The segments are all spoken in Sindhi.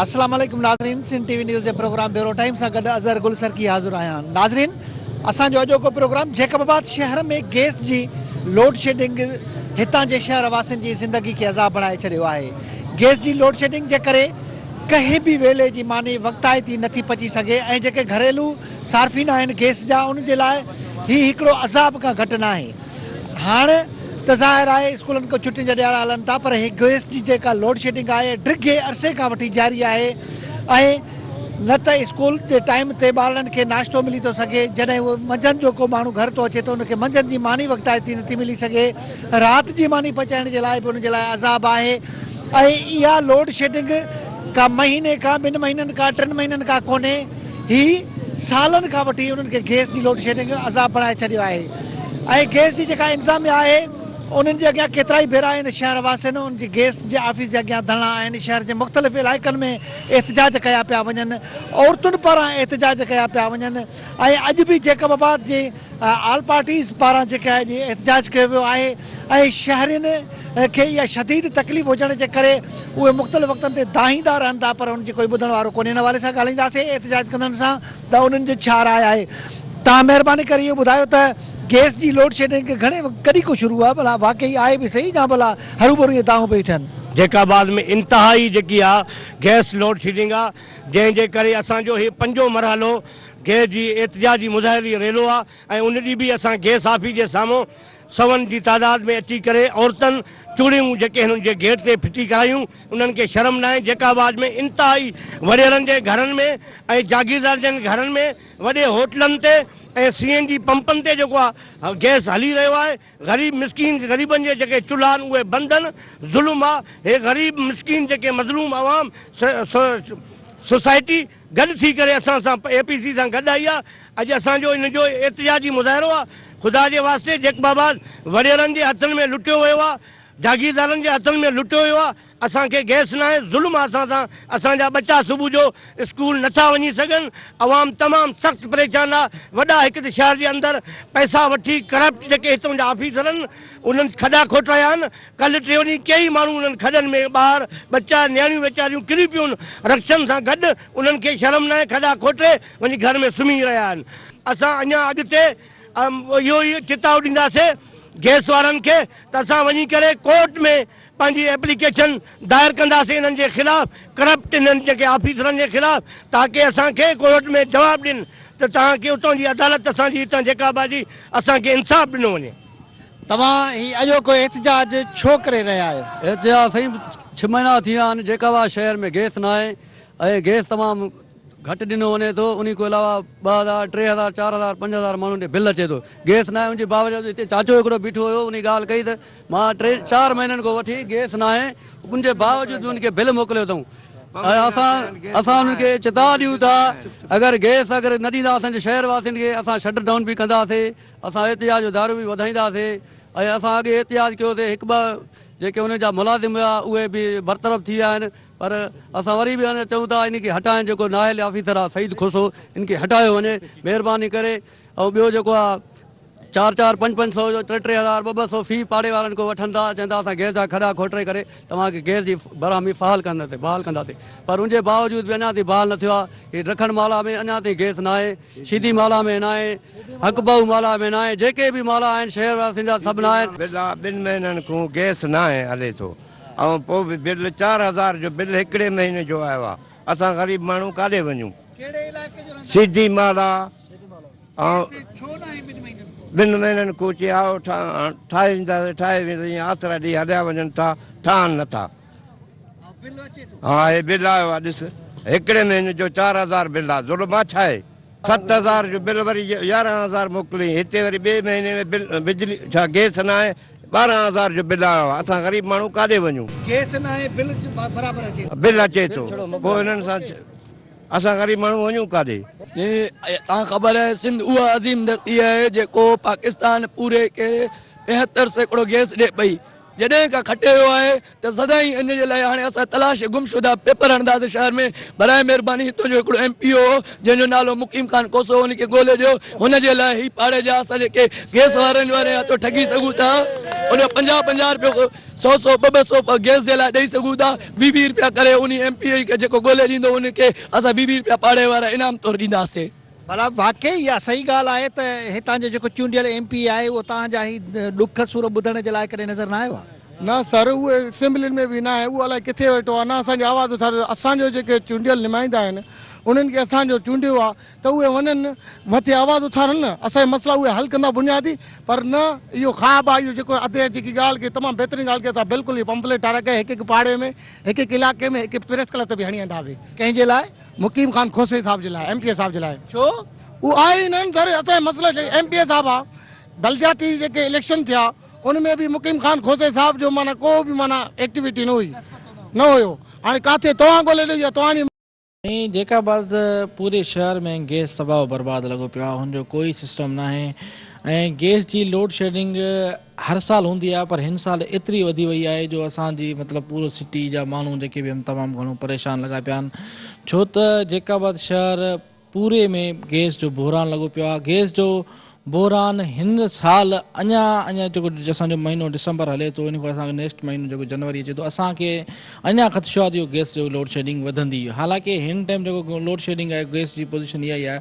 السلام عليڪم ناظرين سنڌ ٽي وي نيوز جي پروگرام بيورو ٽائيم سان گڏ اظهر گل سرڪي حاضر آهيان ناظرين اسان جو اڄوڪو پروگرام جيڪب آباد شهر ۾ گيس جي لوڊ شيڊنگ هتان جي شهر واسين جي زندگي کي عذاب بڻائي ڇڏيو آهي گيس جي لوڊ شيڊنگ جي ڪري ڪنهن به ويلي جي ماني وقتائتي نٿي پچي سگهي ۽ جيڪي گهريلو صارفين آهن گيس جا انهن جي لاء هي هڪڙو عذاب کان گهٽ ناهي. هاڻ ته ظاهر آهي اسڪولن کي ڇٽين جا ڏهاڙا هلن ٿا پر هي گئس جي جيڪا لوڊشيڊنگ آهي ڊگهي عرصي کان وٺي جاري آهي ۽ نه ته اسڪول جي ٽائيم تي ٻارڙن کي ناشتو ملي ٿو سگهي جڏهن اهي منجهند جو ڪو ماڻهو گهر ٿو اچي ته ان کي منجهند جي ماني وقتائتي نٿي ملي سگهي رات جي ماني پچائڻ جي لاء به ان جي لاء عذاب آهي ۽ اها لوڊشيڊنگ ڪا مهيني کان ٻن مهينن کان ٽن مهينن کان ڪونهي هي سالن کان وٺي انهن کي گئس جي لوڊشيڊنگ عذاب بڻائي ڇڏيو آهي ۽ گئس جي جيڪا انتظاميا آهي انهن جي اڳيان ڪيترائي ڀيرا هن شهر واسين ان جي گئس جي آفيس جي اڳيان ڌرڻا آهن شهر جي مختلف علائقن ۾ احتجاج ڪيا پيا وڃن عورتن پاران احتجاج ڪيا پيا وڃن ۽ اڄ به جيڪب آباد جي آل پارٽيز پاران جيڪي اڄ احتجاج ڪيو ويو آهي ۽ شهرين کي اها شديد تڪليف هجڻ جي ڪري اهي مختلف وقتن تي دانهيندا رهن ٿا پر انهن جي ڪوئي ٻڌڻ وارو ڪونهي ان حوالي سان ڳالهائينداسين احتجاج ڪندڙن سان ته انهن جي ڇا راء آهي توهان مهرباني ڪري اهو ٻڌايو ته گئس جي لوڊ شيڊنگ گهڻي ڪڏهن کان شروع آهي ڀلا واقعي آهي به صحيح يا ڀلا هروڀرو اهي دانهون پيون ٿين. جيڪب آباد ۾ انتهائي جيڪي آ گئس لوڊ شيڊنگ آ جنهن جي ڪري اسان جو هي پنجون مرحلو گئس جي احتجاجي مظاهري ريلو آ ۽ ان ڏينهن به اسان گئس آفيس جي سامهون سون جي تعداد ۾ اچي ڪري عورتن چوڙيون جيڪي هنن جي گيٽ تي ڦٽي ڪرايون انهن کي شرم ناهي جيڪب آباد ۾ انتهائي وڏيرن جي گهرن ۾ ۽ جاگيردارن جن گهرن ۾ وڏي هوٽلن تي ۽ سي اين جي پمپن تي جيڪو آ گئس هلي رهيو آهي غريب مسڪين غريبن جي جيڪي چلها آهن اهي بند آهن ظلم آ هي غريب مسڪين جيڪي مظلوم عوام سوسائٽي گڏ ٿي ڪري اسان سان اي پي سي سان گڏ آئي آ اڄ اسان جو ان جو احتجاجي مظاهرو آ خدا جي واسطي جيڪب آباد وڏيرن جي هٿن ۾ لٽيو ويو آ جاگيردارن جي هٿن ۾ لٽيو ويو آ اسان کي گئس ناهي ظلم آ اسان سان اسان جا ٻچا صبح جو اسڪول نٿا وڃي سگهن عوام تمام سخت پريشان آ وڏا هڪ ته شهر جي اندر پئسا وٺي ڪرپٽ جيڪي هتون جا آفيسر آهن انهن کڏا کوٽرايا آهن ڪلهه ٽيون ڏينهن ڪيئي ماڻهو انهن کڏن ۾ ٻار ٻچا نياڻيون ويچاريون ڪري پيون رڪشن سان گڏ انهن کي شرم ناهي کڏا کوٽي وڃي گهر ۾ سمهي رهيا آهن اسان اڃا اڳتي اهو ئي چتاء ڏينداسين گئس وارن کي ته اسان وڃي ڪري ڪورٽ ۾ پنهنجي ايپليڪيشن دائر ڪنداسين انهن جي خلاف ڪرپٽ انهن جيڪي آفيسرن جي خلاف تاڪه اسان کي ڪورٽ ۾ جواب ڏين ته توهان کي اتان جي عدالت اسان جي هتان جيڪا به آهي اسان کي انصاف ڏنو وڃي. توهان هي اڄوڪو احتجاج ڇو ڪري رهيا آهيو؟ احتجاج سائين ڇهه مهينا ٿي ويا آهن جيڪب آباد شهر ۾ گئس ناهي ۽ گئس تمام گهٽ ڏنو وڃي ٿو انهي کان علاوه 2000 3000 4000 5000 ماڻهن ڏي بل اچي ٿو گئس ناهي ان جي باوجود هتي چاچو هڪڙو بيٺو هيو انهي ڳالهه ڪئي ته مان ٽي چار مهينن کان وٺي گئس ناهي ان جي باوجود به ان کي بل موڪليو اٿئون ۽ اسان اسان انهن کي چتاء ڏيون ٿا اگر گئس اگر نه ڏيندا اسان جي شهر واسين کي اسان شٽ ڊائون به ڪنداسي اسان احتجاج جو دائرو به وڌائينداسين ۽ اسان اڳي احتجاج ڪيو سي هڪ ٻه جيڪي انهن جا ملازم هيا اهي به برطرف ٿي ويا آهن پر اسان وري به چئون ٿا ان کي هٽائين جيڪو نااهل آفيسر آهي سعيد کوسو ان کي هٽايو وڃي مهرباني ڪري ۽ ٻيو جيڪو آهي چار چار پنج پنج سو جو ٽي ٽي هزار ٻه ٻه سو في پاڙي وارن کان وٺن ٿا چون ٿا اسان گئس جا کڏا کوٽري ڪري توهان کي گئس جي فراهمي فعال ڪنداسين بحال ڪنداسين پر ان جي باوجود به اڃا تائين بحال نه ٿيو آهي هي ڊکڻ مالا ۾ اڃا تائين گئس ناهي شيدي مالا ۾ ناهي، حق بهو مالا ۾ ناهي، جيڪي به مالا آهن شهر واسين جا سڀ ناهن. بل آ ٻن مهينن کون گئس ناهي هلي ٿو ۽ پو به بل 4000 جو بل هڪڙي مهيني جو آيو آ اسان غريب ماڻهو ڪاڏي وڃون سيدي مالا ۽ ٻن مهينن کون چي آئو ٺاهي وينداسين ٺاهي وينداسين آسرا ڏئي هليا وڃن ٿا ٺاهن نٿا. ها هي بل آيو آ ڏس هڪڙي مهيني جو 4000 بل آ ظلم آ ڇا آهي 7000 جو بل وري 11000 موڪلين هتي وري ٻئي مهيني ۾ بل بجلي ڇا گيس نه آهي 12000 جو بل آيو آ اسان غريب ماڻهو ڪاڏي وڃون. گيس نه آهي بل برابر اچي ٿو. بل اچي ٿو پوء هنن سان اسان غريب ماڻهو وڃون ڪاڏي. توهان خبر آهي سنڌ اها عظيم ڌرتي آهي جيڪو پاڪستان پوري کي 75% گيس ڏي پئي جڏهن کان کٽي ويو آهي ته سدائين ان جي لاء هاڻي اسان تلاش گمشده پيپر هڻنداسين شهر ۾ براء مهرباني هتان جو هڪڙو ايم پي او هو جنهن جو نالو مقيم خان کوسو هو ان کي ڳولي ڏيو هن جي لاء هي پاڙي جا اسان جيڪي گيس وارن واري هٿو ٺڳي سگهون ٿا ان جو 50 50 رپيو سو سو ٻه ٻه سو گيس جي لاء ڏئي سگهون ٿا 20 20 رپيا ڪري انهي ايم پي اي کي جيڪو ڳولي ڏيندو ان کي اسان 20 20 رپيا پاڙي وارا انعام طور ڏينداسين. ڀلا واقعي اها صحيح ڳالهه آهي ته هتان جو جيڪو چونڊيل ايم پي اي آهي اهو توهان جا هي ڏک سور ٻڌڻ جي لاء ڪڏهن نظر نه آيو آهي؟ نه سر اهو اسيمبلين ۾ به ناهي اهو الائي ڪٿي ويٺو آهي نه اسان جو آواز اٿاريو اسان جو جيڪي چونڊيل نمائندا آهن انهن کي اسان جو چونڊيو آهي ته اهي وڃن مٿي آواز اٿارن نه اسان جا مسئلا اهي حل ڪندا بنيادي پر نه اهو خواب آهي اهو جيڪو ادي جيڪي ڳالهه ڪئي تمام بهترين ڳالهه ڪئي اسان بلڪل اهي پمفليٽ ٺاهرائي ڪري هڪ هڪ پاڙي ۾ هڪ هڪ علائقي ۾ هڪ پريس ڪلب تي به هڻي اينداسين. ڪنهن جي لاء؟ مقيم خان کوسي صاحب جي لاء ايم پي اي صاحب جي لاء. ڇو؟ اهو آهي ئي نه سر اسان جا مسئلا جيڪي ايم پي اي صاحب آ بلدياتي جيڪي اليڪشن ٿيا ان ۾ به مقيم خان کوسي صاحب جو معنيٰ ڪو به معنيٰ ايڪٽيوٽي نه هئي نه هيو هاڻي ڪاٿي توهان ڳولي ڏيو يا توهان جي. ۽ جيڪا بعد پوري شهر ۾ گئس تباهه و برباد لڳو پيو آهي هن جو ڪوئي سسٽم ناهي ۽ گئس جي لوڊ شيڊنگ هر سال هوندي آهي پر هن سال ايتري وڌي وئي آهي جو اسان جي مطلب پورو سٽي جا ماڻهو جيڪي به آهن تمام گهڻو پريشان لڳا پيا آهن ڇو ته جيڪا بعد شهر پوري ۾ گئس جو بحران لڳو پيو آهي گئس جو بحران هن سال اڃا اڃا جيڪو اسان جو مهينو ڊسمبر هلي ٿو ان کان اسان کي نيڪسٽ مهينو جيڪو جنوري اچي ٿو اسان کي اڃا خدشو آهي ته اهو گئس جو لوڊ شيڊنگ وڌندي حالانڪه هن ٽائيم جيڪو لوڊ شيڊنگ آهي گئس جي پوزيشن اها ئي آهي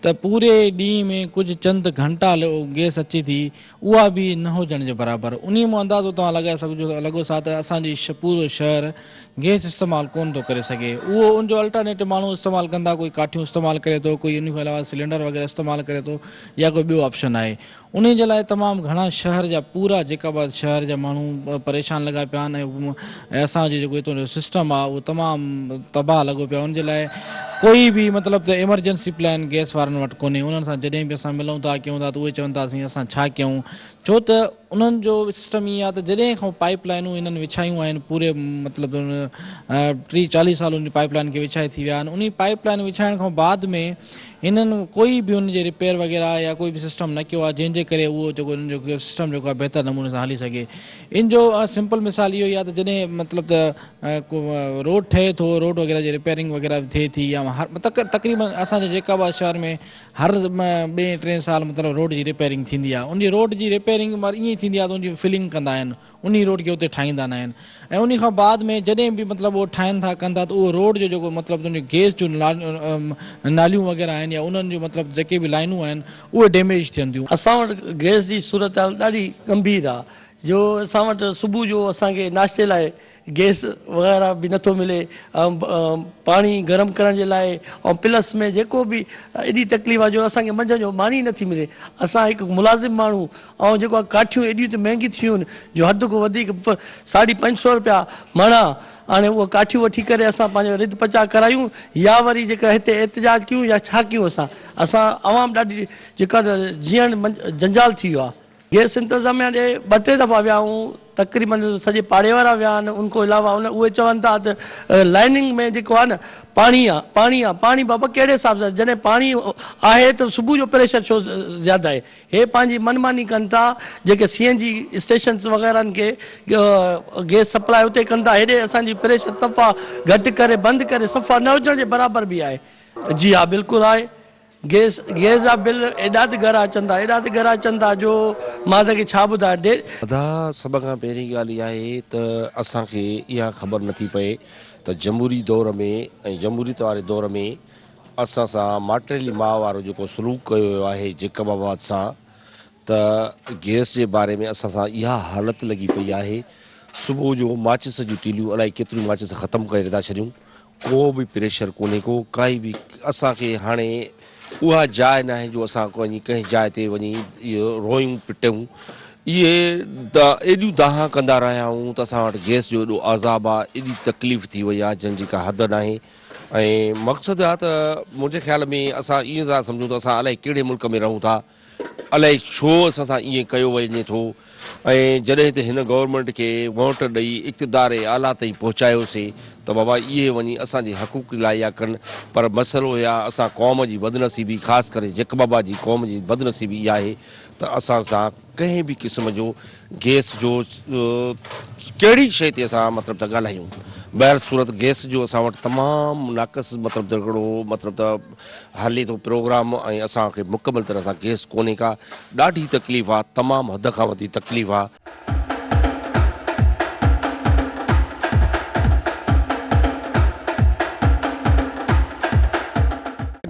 ته پوري ڏينهن ۾ ڪجهه چند گهنٽا گئس اچي ٿي اها به نه هجڻ جي برابر. انهيء مان اندازو توهان لڳائي سگهجو لڳو ٿا ته اسان جي پورو شهر گئس استعمال ڪونه ٿو ڪري سگهي. اهو ان جو الٽرنيٽو ماڻهو استعمال ڪندا ڪوئي ڪاٺيون استعمال ڪري ٿو ڪوئي ان کان علاوه سلينڊر وغيره استعمال ڪري ٿو يا ڪوئي ٻيو آپشن آهي. انهيء جي لاء تمام گهڻا شهر جا پورا جيڪب آباد شهر جا ماڻهو پريشان لڳا پيا آهن ۽ اسان جو جيڪو هتو جو سسٽم آهي اهو تمام تباهه لڳو پيو آهي ان جي لاء ڪوئي به مطلب ته ايمرجنسي پلان گئس وارن وٽ ڪونهي انهن سان جڏهن به اسان ملون ٿا ڪيون ٿا ته اهي چون ٿا سائين اسان ڇا ڪيون ڇو ته انهن جو سسٽم ائين آهي ته جڏهن کان پائپ لائنون انهن وڇايون آهن پوري مطلب ٽيهه چاليهه سال ان پائپ لائن کي وڇائي ٿي ويا آهن انهي پائپ لائن وڇائڻ کان بعد ۾ انهن ڪوئي به ان جي رپيئر وغيره يا ڪوئي به سسٽم نه ڪيو آهي جنهن جي ڪري اهو جيڪو انهن جو سسٽم جيڪو آهي بهتر نموني سان هلي سگهي ان جو سمپل مثال اهو ئي آهي ته جڏهن مطلب ته ڪو روڊ ٺهي ٿو روڊ وغيره جي رپيئرنگ وغيره به ٿئي ٿي يا هر تقريبن اسان جي جيڪب آباد شهر ۾ هر ٻئي ٽئين سال مطلب روڊ جي رپيئرنگ ٿيندي آهي ان جي روڊ جي رپيئرنگ مر ائين ٿيندي آهي ته ان جي فلنگ ڪندا آهن انهي روڊ کي اتي ٺاهيندا نه آهن ۽ انهي کان بعد ۾ جڏهن به مطلب اهو ٺاهين ٿا ڪن ٿا ته اهو روڊ جو جيڪو مطلب ان جو گيس جون ناليون وغيره آهن يا انهن جو مطلب جيڪي به لائنون آهن اهي ڊيميج ٿين ٿيون. اسان وٽ گئس جي صورتحال ڏاڍي ڳنڀير آ جو اسان وٽ صبح جو اسان کي ناشتي لاء گئس وغيره به نٿو ملي ۽ پاڻي گرم ڪرڻ جي لاء ۽ پلس ۾ جيڪو به ايڏي تڪليف آ جو اسان کي منجهند جو ماني نٿي ملي اسان هڪ ملازم ماڻهو ۽ جيڪو آ ڪاٺيون ايڏيون ته مهنگيون ٿيون آهن جو حد کان وڌيڪ ساڍي پنج سو روپيا مڻ آ هاڻي اهي ڪاٺيون وٺي ڪري اسان پنهنجو رڌ پچاء ڪرايون يا وري جيڪا هتي احتجاج ڪيون يا ڇا ڪيون اسان اسان عوام ڏاڍي جيڪا جيئڻ جنجال ٿي ويو آ. گئس انتظاميا ڏي ٻه ٽي دفعا ويا آهيون تقريبن سڄي پاڙي وارا ويا آهن ان کان علاوه ان اهي چون ٿا ته لائننگ ۾ جيڪو آهي نه پاڻي آ پاڻي آ پاڻي بابا ڪهڙي حساب سان جڏهن پاڻي آهي ته صبح جو پريشر ڇو زياده آهي هي پنهنجي من ماني ڪن ٿا جيڪي سي اين جي اسٽيشنس وغيرن کي گئس سپلاء اتي ڪن ٿا هيڏي اسان جي پريشر صفا گهٽ ڪري بند ڪري صفا نه هجڻ جي برابر به آهي جي ها بلڪل آهي گيس گيس جا بل ايڏا ته ڳرا اچن ٿا ايڏا ته ڳرا اچن ٿا جو مان توکي ڇا ٻڌايان ڊي. ادا سڀ کان پهرين ڳالهه اها آهي ته اسان کي اها خبر نٿي پئي ته جمهوري دور ۾ ۽ جمهوريت واري دور ۾ اسان سان ماٽيلي ماء وارو جيڪو سلوڪ ڪيو ويو آهي جيڪب آباد سان ته گيس جي باري ۾ اسان سان اها حالت لڳي پئي آهي صبح جو ماچس جون تيليون الائي ڪيتريون ماچس ختم ڪري ٿا ڇڏيون ڪو به پريشر ڪونهي ڪو ڪائي به اسان کي هاڻي اها جاء ناهي جو اسان وڃي ڪنهن جاء تي وڃي اهو روئون پٽون اهي ته ايڏيون دانهان ڪندا رهيا آهيون ته اسان وٽ گئس جو ايڏو عذاب آهي ايڏي تڪليف ٿي وئي آهي جنهن جي ڪا حد ناهي ۽ مقصد آهي ته منهنجي خيال ۾ اسان ائين ٿا سمجهون ته اسان الائي ڪهڙي ملڪ ۾ رهون ٿا الائي ڇو اسان سان ائين ڪيو وڃي ٿو ۽ جڏهن ته هن گورنمينٽ کي ووٽ ڏئي اقتدار اعليٰ تائين پهچايوسي ته بابا اهي وڃي اسان جي حقوق لاء اها ڪن پر مسئلو اهي آهي اسان قوم جي بدنصيبي خاص ڪري جيڪب آباد جي قوم جي بدنصيبي اها آهي ته اسان سان ڪنهن به قسم جو گئس جو ڪهڙي شيء تي اسان مطلب ته ڳالهايون بهر صورت گئس جو اسان وٽ تمام ناقص مطلب ته هڪڙو مطلب ته هلي ٿو پروگرام ۽ اسان کي مڪمل طرح سان گئس ڪونهي ڪا ڏاڍي تڪليف آ تمام حد کان وڌيڪ تڪليف آ.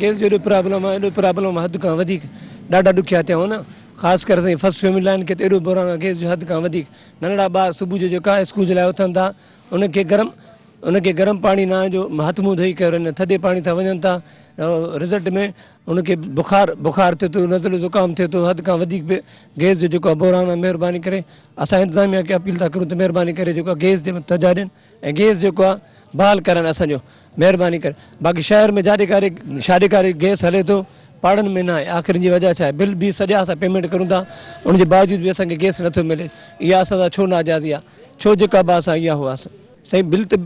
گيس جو ايڏو پرابلم آهي ايڏو پرابلم آهي حد کان وڌيڪ ڏاڍا ڏکيا ٿيا آهيون نه خاص ڪري اسان جي فرسٽ فيملي لائن کي ته ايڏو بحران آهي گيس جو حد کان وڌيڪ ننڍڙا ٻار صبح جو جيڪا اسڪول جي لاء اٿن ٿا ان کي گرم ان کي گرم پاڻي نه آهي جو هٿ منهن ڌوئي ڪري وڃن ٿڌي پاڻي سان وڃن ٿا رزلٽ ۾ ان کي بخار بخار ٿئي ٿو نزلو زڪام ٿئي ٿو حد کان وڌيڪ به گيس جو جيڪو بحران آهي مهرباني ڪري اسان انتظاميا کي اپيل ٿا ڪريون ته مهرباني ڪري جيڪو گيس جي توجه ڏين ۽ گيس جيڪو آ بحال ڪرائن اسان جو مهرباني ڪري باقي شهر ۾ جاڏي ڪاري شاڏي ڪاري گيس هلي ٿو پاڙن ۾ ناهي آخر ان جي وجه ڇا آهي بل به سڄا اسان پيمينٽ ڪريون ٿا ان جي باوجود به اسان کي گيس نٿو ملي اها اسان سان ڇو ناجائزي آ ڇو جيڪا به اسان اها هئا سائين بل ته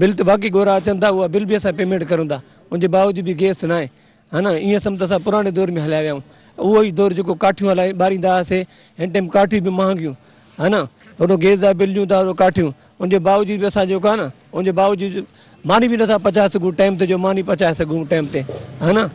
بل ته واقعي ڳورا اچن ٿا اها بل به اسان پيمينٽ ڪريون ٿا ان جي باوجود به گيس ناهي ها نه ائين سمجھ ته اسان پراڻي دور ۾ هليا ويا آهيون اهو ئي دور جيڪو ڪاٺيون هلائي ٻاريندا هئاسي هن ٽائيم ڪاٺيون به مهانگيون ها نه هوڏو گيس جا بل ڏيون ٿا هوڏو ڪاٺيون ان جي باوجود به اسان جيڪو آهي نه ان جي باوجود ماني به نٿا پچائي سگهون ٽائيم تي جو ماني پچائي سگهون ٽائيم تي ها نه.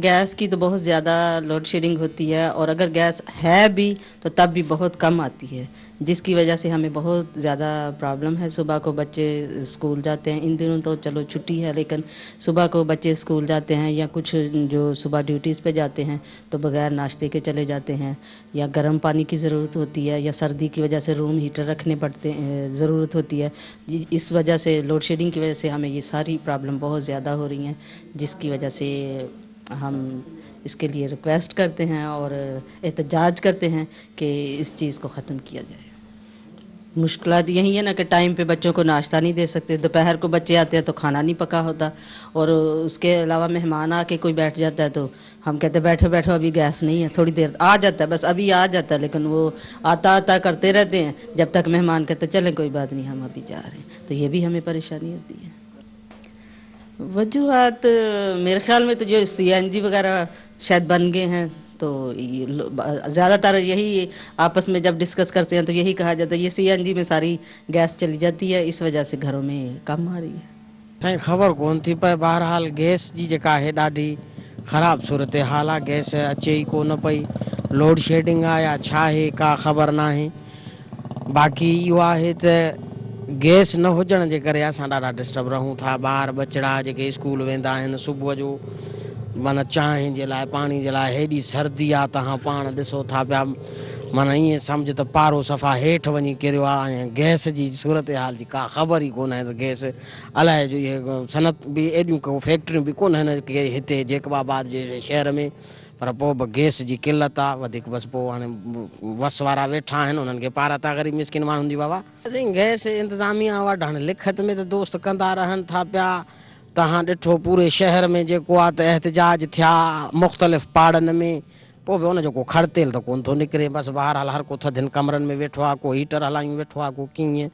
گيس ڪي تو بهت زياده لوڊ شيڊنگ هوتي هي اور اگر گيس هي بهي تو تب بهي بهت ڪم آتي هي جس ڪي وجه سي همي بهت زياده پرابلم هي صبح ڪو بچي اسڪول جاتي هين ان دنون تو چلو ڇٽي هي ليڪن صبح ڪو بچي اسڪول جاتي هين يا ڪڇ جو صبح ڊيوٽيز پي جاتي هين تو بغير ناشتي ڪي چلي جاتي هين يا گرم پاني ڪي ضرورت هوتي هي يا سردي ڪي وجه سي روم هيٽر رکني پڙتي ضرورت هوتي هي اس وجه سي لوڊ شيڊنگ ڪي وجه سي همي يي ساري پرابلم بهت زياده هو رهي هين جس ڪي وجه سي هم اس ڪي ليي رڪويسٽ ڪرتي هين اور احتجاج ڪرتي هين ڪي اس چيز ڪو ختم ڪيا جائي. مشڪلات يهي هي نا ڪي ٽائيم پي بچون ڪو ناشتا نهي the سڪتي دوپهر ڪو بچي آتي هين تو کانا نهي پڪا هوتا اور اس ڪي علاوه مهمان آ ڪي ڪوئي بيٺ جاتا هي تو هم ڪهتي بيٺو بيٺو ابهي گيس نهي هي ٿوڙي دير آ جاتا هي بس ابهي آ جاتا هي ليڪن وو آتا آتا ڪرتي رهتي هين جب تڪ مهمان ڪهتي چلين ڪوئي بات نهي هم ابهي جا رهي هين تو يه بهي همي پريشاني هوتي هي. وجوهات ميري خيال ۾ تو جو سي اين جي وغيره شايد بن گئي هين تو زياده تر يهي آپس ۾ جب ڊسڪس ڪرتي هين تو يهي ڪها جاتا هي يه سي اين جي ۾ ساري گيس چلي جاتي هي اس وجه سي گهرون ۾ ڪم آ رهي هي. سائين خبر ڪون ٿي پئي بهرحال گئس جي جيڪا آهي ڏاڍي خراب صورتحال آ گئس اچي ئي ڪو نه پئي لوڊ شيڊنگ آ يا ڇا آهي ڪا خبر ناهي باقي اهو آهي ته گئس نه هجڻ جي ڪري اسان ڏاڍا ڊسٽرب رهون ٿا ٻار ٻچڙا جيڪي اسڪول ويندا آهن صبح جو معنيٰ چانهه جي لاء پاڻي جي لاء هيڏي سردي آ تهان پاڻ ڏسو ٿا پيا معنيٰ ائين سمجهه ته پارو صفا هيٺ وڃي ڪريو آ ۽ گئس جي صورتحال جي ڪا خبر ئي ڪونه آهي ته گئس الائي جو اهي صنعت به ايڏيون ڪو فيڪٽريون به ڪونه آهن هتي جيڪب آباد جهڙي شهر ۾ پر پوء به گئس جي قلت آ وڌيڪ بس پوء هاڻي وس وارا ويٺا آهن انهن کي پارت آ غريب مسڪين ماڻهن جي بابا. سائين گئس انتظاميا وٽ هاڻي لکت ۾ ته دوست ڪندا رهن ٿا پيا تهان ڏٺو پوري شهر ۾ جيڪو آ ته احتجاج ٿيا مختلف پاڙن ۾ پوء به ان جو ڪو کڙ تيل ته ڪونه ٿو نڪري بس بهرحال هر ڪو ٿڌين ڪمرن ۾ ويٺو آ ڪو هيٽر هلايون ويٺو آ ڪو ڪيئن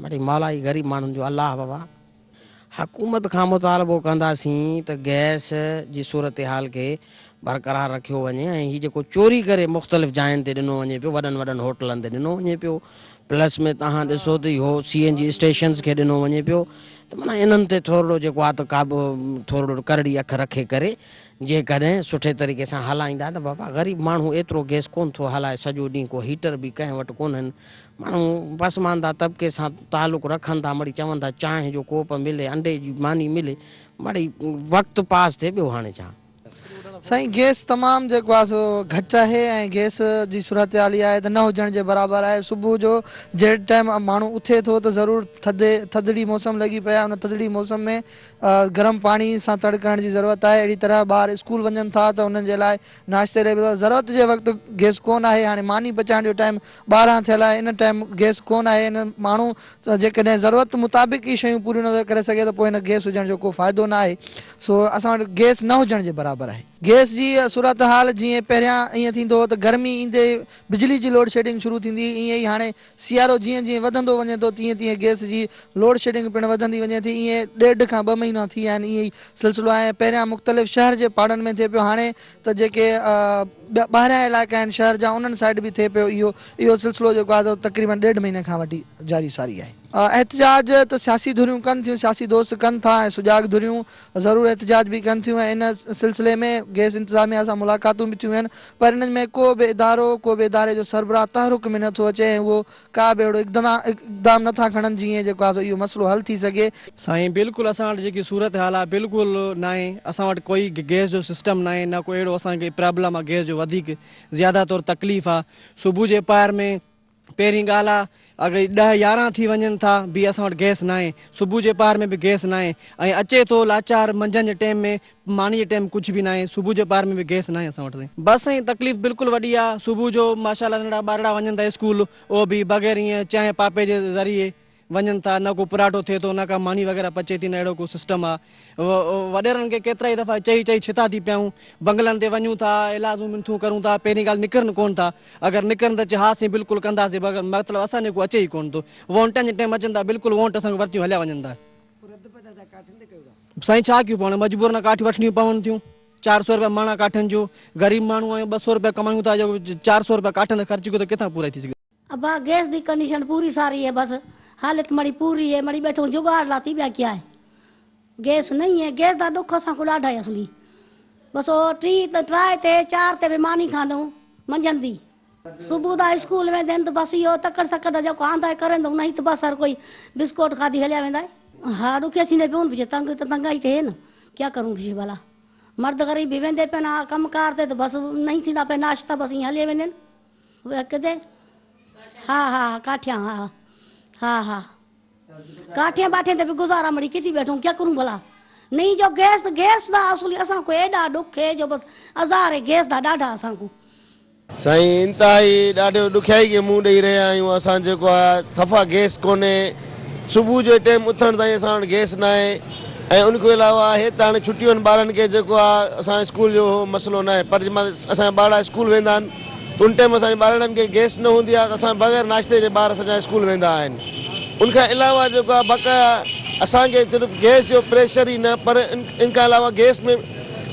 مڙئي مولا ئي غريب ماڻهن جو الله بابا. حڪومت کان مطالبو ڪنداسين ته گئس جي صورتحال کي برقرار رکيو وڃي ۽ هي جيڪو چوري ڪري مختلف جاين تي ڏنو وڃي پيو وڏن وڏن هوٽلن تي ڏنو وڃي پيو پلس ۾ توهان ڏسو ته اهو سي اين جي اسٽيشنز کي ڏنو وڃي پيو ته معنيٰ انهن تي ٿورڙو جيڪو آهي ته قابو ٿورڙو ڪرڙي اک رکي ڪري جيڪڏهن سٺي طريقي سان هلائيندا ته بابا غريب ماڻهو ايترو گئس ڪونه ٿو هلائي سڄو ڏينهن ڪو هيٽر به ڪنهن وٽ ڪونهن ماڻهو پسمانده طبقي سان تعلق رکن ٿا مڙئي چون ٿا چانهه جو ڪوپ ملي انڊي جي ماني ملي مڙئي وقت پاس ٿئي ٻيو هاڻي ڇا. سائين گيس تمام جيڪو آهي سو گهٽ آهي ۽ گيس جي صورتحال اها آهي ته نه هجڻ جي برابر آهي صبح جو جنهن ٽائيم ماڻهو اٿي ٿو ته ضرور ٿڌي ٿڌڙي موسم لڳي پئي آهي ان ٿڌڙي موسم ۾ گرم پاڻي سان تڙ ڪرڻ جي ضرورت آهي اهڙي طرح ٻار اسڪول وڃن ٿا ته انهن جي لاء ناشتي لاء به ضرورت جي وقت گيس ڪونه آهي هاڻي ماني پچائڻ جو ٽائيم 12 ٿيل آهي ان ٽائيم گيس ڪونه آهي ان ماڻهو جيڪڏهن ضرورت مطابق ئي شيون پوريون نه ٿو ڪري سگهي ته پوء هن گيس هجڻ جو ڪو فائدو نه آهي سو اسان وٽ گيس نه هجڻ جي برابر آهي. گيس جي صورتحال جيئن پهريان ائين ٿيندو هو ته گرمي ايندي ئي بجلي جي لوڊ شيڊنگ شروع ٿيندي هئي ائين ئي هاڻي سيارو جيئن جيئن وڌندو وڃي ٿو تيئن تيئن گيس جي لوڊ شيڊنگ پڻ وڌندي وڃي ٿي ائين ڏيڍ کان ٻه مهينا ٿي ويا آهن ائين ئي سلسلو آهي ۽ پهريان مختلف شهر جي پاڙن ۾ ٿئي پيو هاڻي ته جيڪي ٻاهريان علائقا آهن شهر جا انهن سائيڊ به ٿئي پيو اهو اهو سلسلو جيڪو آهي سو تقريبن ڏيڍ مهيني کان وٺي جاري ساري آهي. احتجاج ته سياسي ڌريون ڪن ٿيون، سياسي دوست ڪن ٿا ۽ سجاڳ ڌريون ضرور احتجاج به ڪن ٿيون ۽ ان سلسلي ۾ گئس انتظاميا سان ملاقاتون به ٿيون آهن پر انهن ۾ ڪو به ادارو ڪو به اداري جو سربراهه تحرڪ ۾ نه ٿو اچي ۽ اهو ڪا به اهڙو اقدام نه ٿا کڻن جيئن جيڪو آهي سو اهو مسئلو حل ٿي سگهي. سائين بلڪل اسان وٽ جيڪي صورتحال آ بلڪل ناهي اسان وٽ ڪوئي گئس جو سسٽم ناهي نه ڪو اهڙو اسان کي پرابلم آ گئس جو وڌيڪ زياده طور تڪليف آ صبح جي پهر ۾ پهرين ڳالهه آ اگر ڏهه 11 ٿي وڃن ٿا به اسان وٽ گئس ناهي صبح جي پهر ۾ به گئس ناهي ۽ اچي ٿو لاچار منجهند جي ٽيم ۾ ماني جي ٽيم ڪجهه به ناهي صبح جي پهر ۾ به گئس ناهي اسان وٽ سائين. بس سائين تڪليف بلڪل وڏي آ صبح جو ماشاءالله ننڍڙا ٻارڙا وڃن ٿا اسڪول اهو به بغير ائين چانهه پاپي جي ذريعي وڃن ٿا نه ڪو پراٺو ٿئي ٿو نه ڪا ماني وغيره پچي ٿي نه اهڙو ڪو سسٽم آ وڏيرن کي ڪيترائي دفعا چئي چئي ڇتا ٿي پيا آهيون بنگلن تي وڃون ٿا ايلازون منٿون ڪرون ٿا پهرين ڳالهه نڪرن ڪون ٿا اگر نڪرن ته چي ها سين بلڪل ڪنداسين بغير مطلب اسان ڏي ڪو اچي ئي ڪون ٿو وونٽن جي ٽيم اچن ٿا بلڪل وونٽ اسان کان ورتيون هليا وڃن ٿا. سائين ڇا ڪيون پاڻ مجبور نه ڪاٺيون وٺڻيون پون ٿيون 400 روپيا مڻ آ ڪاٺين جو غريب ماڻهو آهيون 200 روپيا ڪمايون ٿا جو 400 روپيا ڪاٺين تي خرچ ڪيون ته ڪٿان پورا ٿي سگهي. ابا گئس the condition پوري ساري هي بس حالت مڙي پوري هي مڙي ٻيٺون جگاڙ لاتي ٻيا ڪيا هي گئس نهي هي گئس دا ڏک اسان کو ڏاڍا هي اصلي بس او ٽي ته ٽرائي تي چار تي به ماني کاندون منجهند the صبح دا اسڪول ويندي هن ته بس اهو تڪڙ سڪڙ دا جيڪو آندا هي ڪرين ته نهي ته بس هر ڪوئي بسڪوٽ کاڌي هليا ويندا هي ها ڏکيا ٿيندي پيون بچي تنگ ته تنگائي ٿئي نه ڪيا ڪرون بچي ڀلا مرد غريب به ويندي پين ها ڪم ڪار تي ته بس نهي ٿيندا پي ناشتا بس ائين هلي ويندي هن. ڪٿي ها ها ڪاٺيان ها ها ها ڪاٺيان باٺيان تي به گذارا مڙي ڪٿي ٻيٺون ڪيا ڪرون ڀلا نئي جو گيس گيس دا اصل اسان کو ايڏا ڏک هي جو بس ازار هي گيس دا ڏاڍا اسان کو. سائين انتهائي ڏاڍو ڏکيائي کي منهن ڏئي رهيا آهيون اسان جيڪو آ صفا گيس ڪونهي صبح جو ٽيم اٿڻ تائين اسان وٽ گيس ناهي ۽ ان کان علاوه آهي ته هاڻي ڇٽيون آهن ٻارن کي جيڪو آ اسان اسڪول جو مسئلو ناهي پر جنهن مهل اسان جا ٻارڙا اسڪول ويندا آهن ته ان ٽيم اسان جي ٻارڙن کي گئس نه هوندي آهي ته اسان بغير ناشتي جي ٻار اسان جا اسڪول ويندا آهن ان کان علاوه جيڪو آهي بقايا اسان کي صرف گئس جو پريشر ئي نه پر ان کان علاوه گئس ۾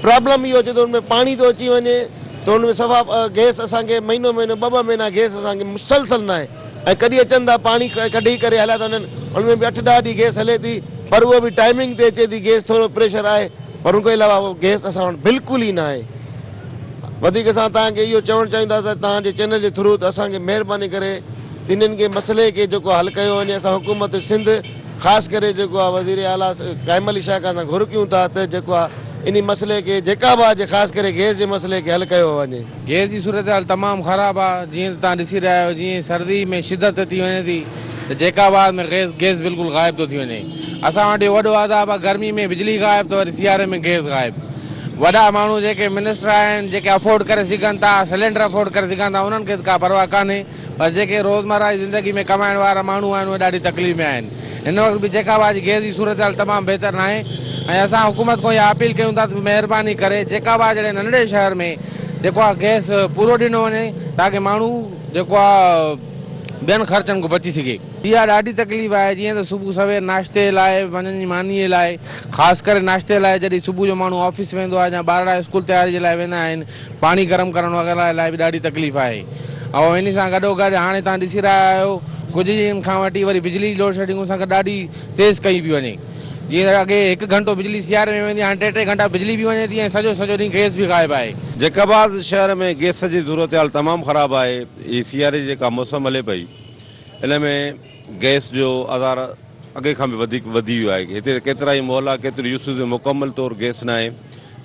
پرابلم اهو اچي ٿو ان ۾ پاڻي ٿو اچي وڃي ته ان ۾ صفا گئس اسان کي مهينو مهينو ٻه ٻه مهينا گئس اسان کي مسلسل ناهي ۽ ڪڏهن اچن ٿا پاڻي ڪڍي ڪري هليا ٿا وڃن ان ۾ به اٺ ڏهه ڏينهن گئس هلي ٿي پر اهو به ٽائمنگ تي اچي ٿي گئس ٿورو پريشر آهي پر ان کان علاوه گئس اسان وٽ بلڪل ئي ناهي. وڌيڪ اسان توهان کي اهو چوڻ چاهيون ٿا ته توهان جي چينل جي ٿرو ته اسان کي مهرباني ڪري تنهن کي مسئلي کي جيڪو حل ڪيو وڃي اسان حڪومت سنڌ خاص ڪري جيڪو آهي وزير اعليٰ قائم علي شاهه کان اسان گهر ڪيون ٿا ته جيڪو آهي انهي مسئلي کي جيڪا به آهي خاص ڪري گئس جي مسئلي کي حل ڪيو وڃي. گئس جي صورتحال تمام خراب آ جيئن ته توهان ڏسي رهيا آهيو جيئن سردي ۾ شدت اچي وڃي ٿي ته جيڪب آباد ۾ گئس گئس بلڪل غائب ٿو ٿي وڃي اسان وٽ اهو وڏو عذاب آ گرمي ۾ بجلي غائب ته وري سياري ۾ گئس غائب وڏا ماڻهو جيڪي منسٽر آهن جيڪي افورڊ ڪري سگهن ٿا سلينڊر افورڊ ڪري سگهن ٿا انهن کي ته ڪا پرواهه ڪانهي پر جيڪي روزمره جي زندگي ۾ ڪمائڻ وارا ماڻهو آهن اهي ڏاڍي تڪليف ۾ آهن هن وقت به جيڪب آباد جي گئس جي صورتحال تمام بهتر ناهي ۽ اسان حڪومت کان اها اپيل ڪيون ٿا ته مهرباني ڪري جيڪب آباد جهڙي ننڍڙي شهر ۾ جيڪو آهي گئس پورو ڏنو وڃي تاڪه ماڻهو جيڪو آهي ٻين خرچن کان بچي سگهي. اها ڏاڍي تڪليف آهي جيئن ته صبح سوير ناشتي لاء وڃن جي مانيء لاء خاص ڪري ناشتي لاء جڏهن صبح جو ماڻهو آفيس ويندو آهي يا ٻارڙا اسڪول تياري جي لاء ويندا آهن پاڻي گرم ڪرڻ وغيره لاء به ڏاڍي تڪليف آهي ۽ انهي سان گڏو گڏ هاڻي توهان ڏسي رهيا آهيو ڪجهه ڏينهن کان وٺي وري بجلي جي لوڊشيڊنگ ان سان گڏ ڏاڍي تيز ڪئي پئي وڃي جيئن ته اڳي هڪ گهنٽو بجلي سياري ۾ ويندي هاڻي ٽي ٽي گهنٽا بجلي به وڃي ٿي ۽ سڄو سڄو ڏينهن گئس به غائب آهي. جيڪب آباد شهر ۾ گئس جي صورتحال تمام خراب آهي هي سياري جي جيڪا موسم هلي پئي ان ۾ گئس جو آزار اڳي کان به وڌيڪ وڌي ويو آهي هتي ڪيترائي محلا ڪيتريون يوسيز ۾ مڪمل طور گئس ناهي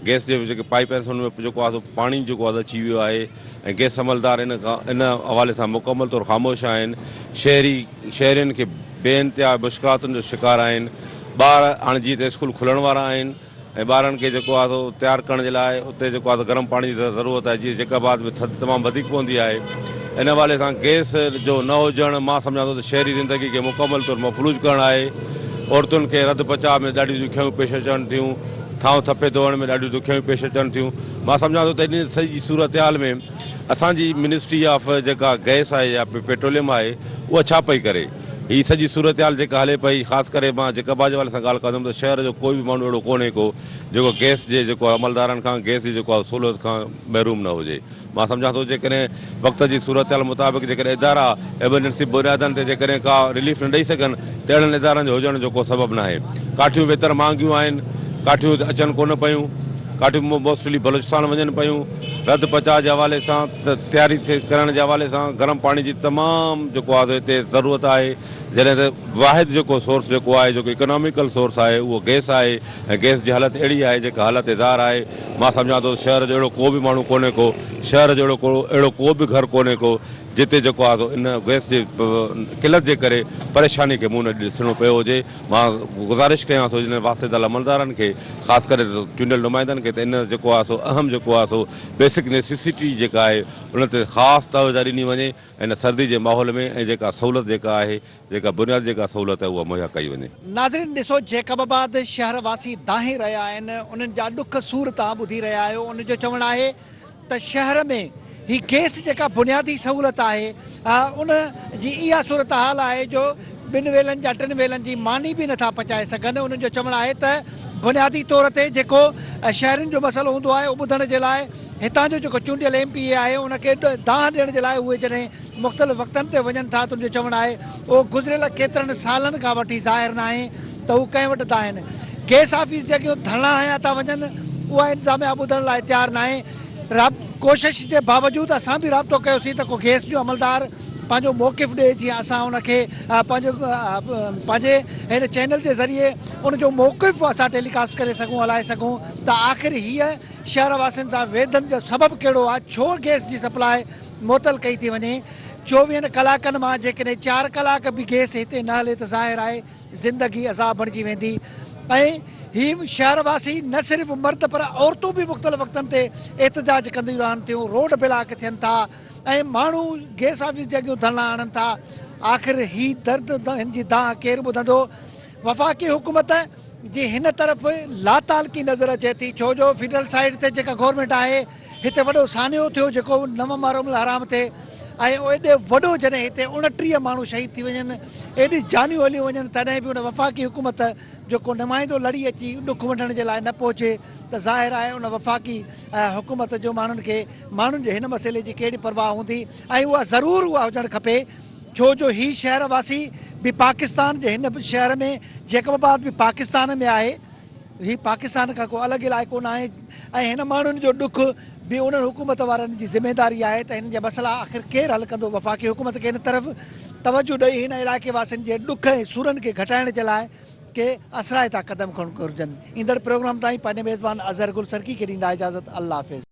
گئس جي جيڪي پائيپ آهن ان ۾ جيڪو آهي سو پاڻي جيڪو آهي اچي ويو آهي ۽ گئس عملدار ان کان ان حوالي سان مڪمل طور خاموش آهن شهري شهرين کي بي انتها مشڪلاتن جو شڪار آهن ٻار هاڻي جيئن ته اسڪول کلڻ وارا آهن ۽ ٻارن کي جيڪو آهي سو تيار ڪرڻ جي لاء اتي جيڪو آهي سو گرم پاڻي جي ضرورت آهي جيئن جيڪب آباد ۾ ٿڌ تمام وڌيڪ پوندي آهي ان حوالي سان گئس جو نه هجڻ مان سمجهان ٿو ته شهري زندگي کي مڪمل طور مفلوج ڪرڻ آهي عورتن کي رڌ پچاء ۾ ڏاڍيون ڏکيائيون پيش اچن ٿيون ٿانو ٿپي ڌوئڻ ۾ ڏاڍيون ڏکيائيون پيش اچن ٿيون مان سمجهان ٿو ته ان سڄي صورتحال ۾ اسان جي منسٽري آف جيڪا گئس آهي يا پيٽروليم آهي اها ڇا پئي ڪري. هي سڄي صورتحال جيڪا هلي پئي خاص ڪري مان جيڪب آباد جي حوالي سان ڳالهه ڪندم ته شهر جو ڪوئي به ماڻهو اهڙو ڪونهي ڪو جيڪو گئس جي جيڪو آهي عملدارن کان گئس جي جيڪو آهي سهولت کان محروم نه هجي. مان سمجهان ٿو جيڪڏهن وقت جي صورتحال مطابق جيڪڏهن ادارا ايمرجنسي بنيادن تي جيڪڏهن ڪا رليف نه ڏئي سگهن ته اهڙن ادارن جو هجڻ جو ڪو سبب ناهي. ڪاٺيون ويتر مهانگيون آهن، ڪاٺيون هتي اچن ڪونه پيون، ڪاٺيون موسٽلي بلوچستان وڃن پيون، رڌ پچاء جي حوالي سان تياري ڪرڻ جي حوالي سان گرم پاڻي جي تمام جيڪو آهي سو هتي ضرورت آهي جڏهن ته واحد جيڪو سورس جيڪو آهي جيڪو اڪناميڪل سورس آهي اهو گئس آهي ۽ گئس جي حالت اهڙي آهي جيڪا حالت زار آهي مان سمجهان ٿو شهر جو اهڙو ڪو به ماڻهو ڪونهي ڪو شهر جو اهڙو ڪو اهڙو ڪو به گهر ڪونهي ڪو جتي جيڪو آهي سو ان گئس جي قلت جي ڪري پريشاني کي منهن نه ڏسڻو پيو هجي مان گذارش ڪيان ٿو ان واسطيدار عملدارن کي خاص ڪري چونڊيل نمائندن کي ته ان جيڪو آهي سو اهم جيڪو آهي سو بيسڪ نيسيسٽي جيڪا آهي ان تي خاص توجه ڏني وڃي ان سردي جي ماحول ۾ ۽ جيڪا سهولت جيڪا آهي جيڪا بنيادي جيڪا سهولت آهي اها مهيا ڪئي وڃي. ناظرين ڏسو جيڪب آباد شهر واسي دانهين رهيا آهن انهن جا ڏک سور توهان ٻڌي رهيا آهيو انهن جو چوڻ آهي ته شهر ۾ هي گئس جيڪا بنيادي سهولت آهي ان جي اها صورتحال آهي جو ٻن ويلن جا ٽن ويلن جي ماني به نٿا پچائي سگهن انهن جو چوڻ آهي ته بنيادي طور تي جيڪو شهرين جو مسئلو هوندو آهي اهو ٻڌڻ جي لاء هتان جو جيڪو چونڊيل ايم پي اي آهي ان کي دانهن ڏيڻ جي لاء اهي جڏهن مختلف وقتن تي وڃن ٿا ته ان جو چوڻ آهي اهو گذريل ڪيترن سالن کان وٺي ظاهر ناهي ته هو ڪنهن وٽ دانهن گيس آفيس جي اڳيون ڌرڻا هنيا ٿا وڃن اها انتظاميا ٻڌڻ لاء تيار ناهي ڪوشش جي باوجود اسان به رابطو ڪيوسين ته ڪو گيس جو عملدار پنهنجو موقف ڏئي جيئن اسان ان کي پنهنجو پنهنجي هن چينل جي ذريعي ان جو موقف اسان ٽيلي ڪاسٽ ڪري سگهون هلائي سگهون ته آخر هيء شهر واسين سان ويڌن جو سبب ڪهڙو آهي، ڇو گئس جي سپلاء معطل ڪئي ٿي وڃي، چوويهن ڪلاڪن مان جيڪڏهن چار ڪلاڪ به گئس هتي نه هلي ته ظاهر آهي زندگي عذاب بڻجي ويندي ۽ هي شهر واسي نه صرف مرد پر عورتون به مختلف وقتن تي احتجاج ڪنديون رهن ٿيون، روڊ بلاڪ ٿين ٿا ۽ ماڻهو گئس آفيس جي اڳيون ڌرڻا هڻن ٿا، آخر هي درد هن جي دانهن ڪير ٻڌندو؟ وفاقي حڪومت جي هن طرف لاتعلقي نظر اچي ٿي ڇو جو فيڊرل سائيڊ تي جيڪا گورنمينٽ آهي هتي وڏو سانحو ٿيو جيڪو نو محرم الحرام تي ۽ ايڏي وڏو جڏهن هتي 29 ماڻهو شهيد ٿي وڃن ايڏي جانيون هليون وڃن تڏهن به ان وفاقي حڪومت جو ڪو نمائندو لڙي اچي ڏک ونڊڻ جي لاء نه پهچي ته ظاهر آهي ان وفاقي حڪومت جو ماڻهن کي ماڻهن جي هن مسئلي جي ڪهڙي پرواهه هوندي ۽ اها ضرور اها هجڻ کپي ڇو جو هي شهر واسي به پاڪستان جي هن شهر ۾ جيڪب آباد به پاڪستان ۾ آهي هي پاڪستان کان ڪو الڳ علائقو ناهي ۽ هن ماڻهن جو ڏک به انهن حڪومت وارن جي ذميداري آهي ته هنن جا مسئلا آخر ڪير حل ڪندو وفاقي حڪومت کي هن طرف توجه ڏئي هن علائقي واسين جي ڏک ۽ سورن کي گهٽائڻ جي لاء ڪي اثرائتا قدم کڻڻ گهرجن ايندڙ پروگرام تائين پنهنجي ميزبان اظهر گل سرڪي کي ڏيندا اجازت الله حافظ.